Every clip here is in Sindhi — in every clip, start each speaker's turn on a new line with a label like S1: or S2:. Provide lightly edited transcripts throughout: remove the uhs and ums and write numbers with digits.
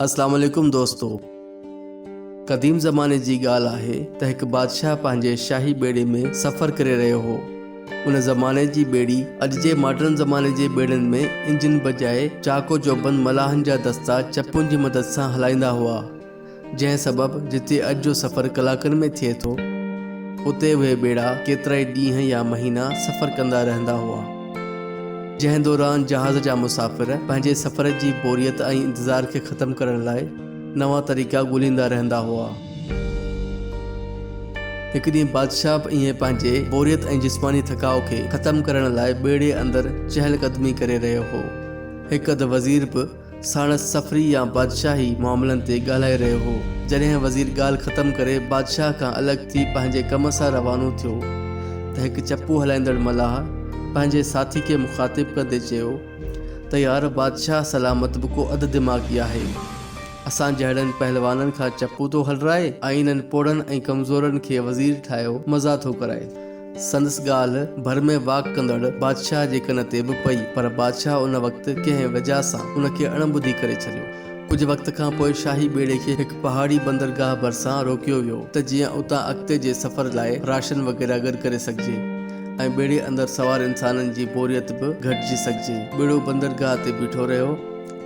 S1: اسلام عليڪم دوستو قديم زماني جي ڳالهه آهي ته هڪ بادشاهه پنهنجي شاهي ٻيڙي ۾ سفر ڪري رهيو هو. ان زماني جي ٻيڙي اڄ جي ماڊرن زماني جي ٻيڙين ۾ انجن بجاء چاق و چوبند ملاحن جا دستا چپن جي مدد سان هلائيندا هئا. جنهن سبب جتي اڄ جو سفر ڪلاڪن ۾ ٿئي ٿو، اتي اهي ٻيڙا ڪيترائي ڏينهن يا مهينا سفر ڪندا رهندا هئا. جنهن دوران جهاز جا مسافر پنهنجي سفر جي بوريت ۽ انتظار کي ختم ڪرڻ لاء نوان طريقا ڳوليندا رهندا هئا. هڪ ڏينهن بادشاهه به ائين پنهنجي بوريت ۽ جسماني ٿڪاء کي ختم ڪرڻ لاء ٻيڙي اندر چهل قدمي ڪري رهيو هو. هڪ اڌ وزير به ساڻس سفري يا بادشاهي معاملن تي ڳالهائي رهيو هو، جڏهن وزير ڳالهه ختم ڪري بادشاهه کان الڳ ٿي پنهنجي ڪم سان روانو ٿيو ته هڪ چپو هلائيندڙ ملاح پنهنجي ساٿي کي مخاطب ڪندي چيو ته يار بادشاهه سلامت به ڪو اڌ دماغي آهي، اسان جهڙن پهلوانن کان چپو ٿو هلرائي ۽ انهن پوڙهن ۽ ڪمزورن کي وزير ٺاهيو مزا ٿو ڪرائي. سندس ڳالهه ڀر ۾ واڪ ڪندڙ بادشاهه جي ڪن تي به پئي، پر بادشاهه ان وقت ڪنهن وجهه سان ان کي اڻ ٻڌي ڪري ڇڏيو. ڪجهه وقت کان پوء شاهي ٻيڙي کي هڪ پهاڙي بندرگاهه ڀرسان روڪيو ويو ته جيئن اتان اڳتي جي سفر لاء راشن وغيره گڏ ڪري سگهجي ۽ ٻيڙي اندر سوار انسانن جي بوريت به گهٽجي سگهجي. ٻيڙو بندرگاهه تي بيٺو رهيو.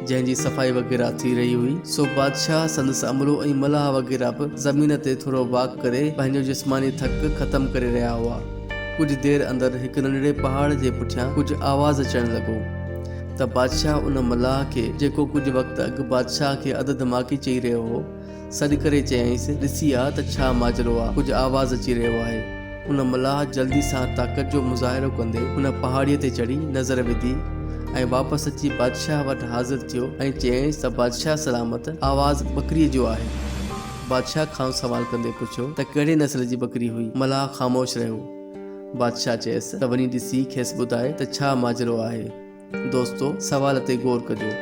S1: جنهن جي صفائي وغيره ٿي رهي هئي، سو بادشاهه، سندس عملو ۽ ملاح وغيره به زمين تي ٿورو واڪ ڪري پنهنجو جسماني ٿڪ ختم ڪري رهيا هئا. ڪجهه دير اندر هڪ ننڍڙي پهاڙ جي پٺيان ڪجهه آواز اچڻ لڳو ته بادشاهه ان ملاح کي، جيڪو ڪجهه وقت اڳ بادشاهه کي اڌ دماغي چئي رهيو هو، سڏ ڪري چيائينس، ڏسي آ ته ڇا ماجرو آ، ڪجهه آواز اچي رهيو آهي. ان ملاح جلدي سان طاقت جو مظاهرو ڪندي ان پهاڙيء تي چڙهي نظر وڌي ۽ واپس اچي بادشاهه وٽ حاضر ٿيو ۽ چيائينس ته بادشاهه سلامت، آواز ٻڪريء جو آهي. بادشاهه کانئس سوال ڪندي پڇيو ته ڪهڙي نسل جي ٻڪري هئي؟ ملاح خاموش رهيو. بادشاهه چيس ته وڃي ڏسي کيس ٻڌاء ته ڇا ماجرو آهي. دوستو سوال تي غور ڪجو.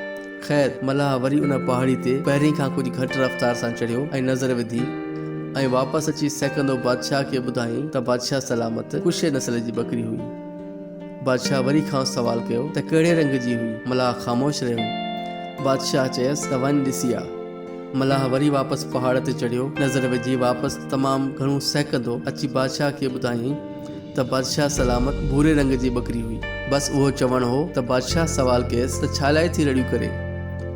S1: خير ملاح وري ان پهاڙي تي پهرين کان ڪجهه گهٽ رفتار سان چڙهيو ۽ نظر وڌي ۽ واپس اچي سهڪندو بادشاهه کي ٻڌايائين ته بادشاهه سلامت ڪشي نسل جي ٻڪري هئي. بادشاهه وري کانئس سوال ڪيو ته ڪهڙي رنگ جي هئي؟ ملاح خاموش رهيو. بادشاهه چيس ته وڃ ڏسي آ. ملاح وري واپس پهاڙ تي چڙهيو، نظر وجهي واپس تمام گهڻو سهڪندو اچي بادشاهه کي ٻڌايائين ته بادشاهه سلامت ڀوري رنگ جي ٻڪري هئي. بس اهو چوڻ هو ته بادشاهه سوال ڪيس ته ڇا لاء ٿي رڙيون ڪرين؟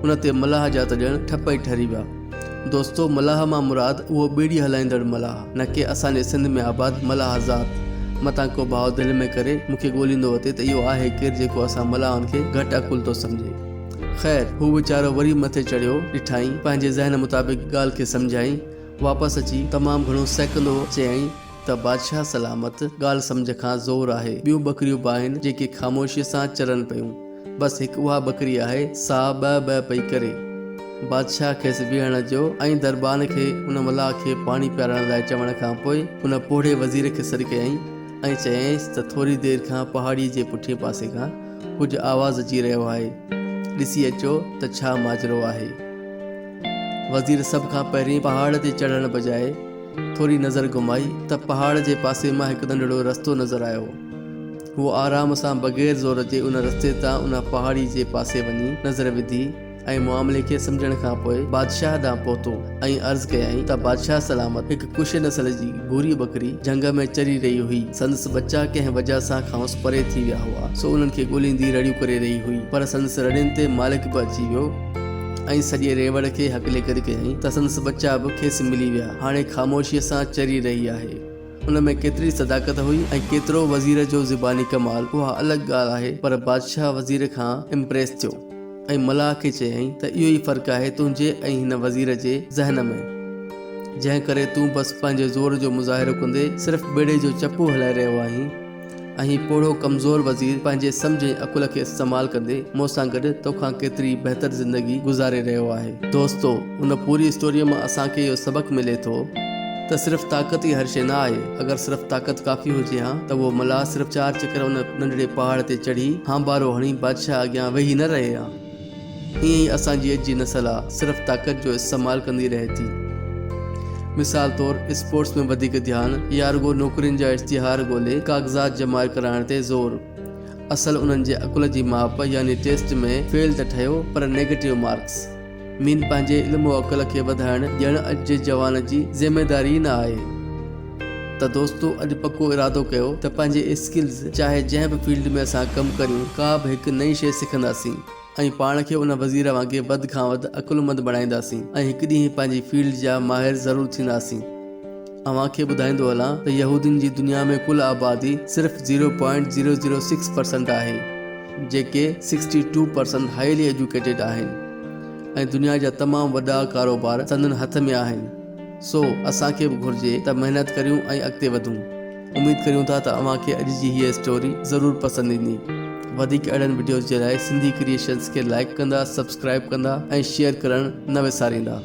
S1: ان تي ملاح جا ته ڄڻ ٺپ ئي ٺري ويا. دوستو ملاح مان مراد اهو ٻيڙي هلائيندڙ ملاح، نه ڪي اسان جي سنڌ ۾ آباد ملاح ذات. متان ڪو ڀاء دل ۾ ڪري مون کي ڳوليندو وتي ته اهو آهي ڪير جيڪو اسان ملاحن کي گهٽ عقل ٿو سمجهي. خير، هو ويچارو وري مٿي چڙهيو، ڏٺائين، پنهنجي ذهن مطابق ڳالهه کي سمجهيائين، واپس اچي تمام گهڻو سهڪندو چيائين ته بادشاهه سلامت، ڳالهه سمجهه کان زور آهي، ٻيون ٻڪريون به آهن جيڪي خاموشيء سان چرن پيون، بس هڪ اها ٻڪري آهي، سا ٻه ٻه پئي ڪري. بادشاهه کيس ويهڻ جو ۽ دربان کي ان ملاح کي پاڻي پيارڻ لاء چوڻ کان پوء ان پوڙهي وزير کي سڏ ڪيائين ۽ چيائينس ته ٿوري دير کان پهاڙيء جي پٺئين پاسي کان ڪجهه آواز اچي رهيو آهي، ڏسي اچو ته ڇا ماجرو آهي. وزير سڀ کان پهرين پهاڙ تي چڙهڻ بجاء ٿوري نظر گهمائي ته پهاڙ جي پاسي مان هڪ ننڍڙو رستو نظر آيو. هو آرام سان بغير زور جي ان رستي تان ان پهاڙي جي پاسي وڃي نظر وڌي ۽ معاملي کي سمجهڻ کان پوء بادشاهه ڏانهن پهتو ۽ عرض ڪيائين ته بادشاهه سلامت هڪ ڪشي نسل جي ڀوري ٻڪري جهنگ ۾ چري رهي هئي. سندس ٻچا ڪنهن وجهه سان کانئس پري ٿي ويا هئا، سو انهن کي ڳوليندي رڙيون ڪري رهي هئي. پر سندس رڙين تي مالڪ به اچي ويو ۽ سڄي ريوڙ کي هڪلي گڏ ڪيائين ته سندس ٻچا به کيس ملي ويا. هاڻي خاموشيء سان چري رهي آهي. ان ۾ ڪيتري صداقت هئي ۽ ڪيترو وزير جو زباني ڪمال اها الڳ ڳالهه آهي پر بادشاهه وزير کان امپريس ٿيو ۽ ملاح کي چيائين ته اهو ئي فرق آهي تنهنجي ۽ هن وزير جي ذهن ۾ جنهن ڪري تون بس پنهنجي زور جو مظاهرو ڪندي صرف ٻيڙي جو چپو هلائي رهيو آهين ۽ هي پوڙهو ڪمزور وزير پنهنجي سمجهه ۽ عقل کي استعمال ڪندي مون سان گڏ توکان ڪيتري بهتر زندگي گذاري رهيو آهي. دوستو ان پوري اسٽوريء مان اسان کي اهو سبق ملي ٿو ته صرف طاقت ئي هر شيء نه آهي. اگر صرف طاقت ڪافي هجي ها ته اهو ملاح صرف چار چڪر ان ننڍڙي پهاڙ تي چڙهي هانبارو هڻي بادشاهه اڳيان ويهي نه رهي ها. ائين ئي اسان جي اڄ جي نسل آ صرف طاقت جو استعمال ڪندي رهي ٿي. مثال طور اسپورٽس ۾ وڌيڪ ڌيان يا رڳو نوڪرين جا اشتهار ڳولي ڪاغذات جمع ڪرائڻ تي زور. اصل انهن جي عقل جي ماپ يعني ٽيسٽ ۾ فيل ته ٺهيو پر نيگيٽو مارڪس. مين پنهنجي علم و عقل کي وڌائڻ ڄڻ اڄ جي جوان جي ذميداري ئي نه آهي. ته دوستو اڄ پڪو ارادو ڪيو ته پنهنجي اسڪلز چاهي جنهن به فيلڊ ۾ اسان ڪم ڪريون ڪا به هڪ نئين شيء سکنداسين ۽ پاڻ کي ان وزير وانگي وڌ کان وڌ عقلمند بڻائينداسين ۽ هڪ ڏينهن پنهنجي فيلڊ جا ماهر ضرور ٿينداسين. اوهان کي ٻڌائيندو هلان ته يهودين جي دنيا ۾ ڪل آبادي صرف zero point zero zero six percent آهي جيڪي sixty two percent highly educated آهن ۽ دنيا جا تمام وڏا ڪاروبار سندن هٿ ۾ آهن. سو اسان کي به گهرجي ته محنت ڪريون ۽ اڳتي وڌون. اميد ڪريون ٿا ته اوهان کي اڄ جي هيء اسٽوري ضرور پسند ايندي. وڌيڪ اهڙن وڊيوز جي لاء سنڌي ڪريئيشنز کي لائيڪ ڪندا، سبسڪرائيب ڪندا ۽ شيئر ڪرڻ نه وساريندا.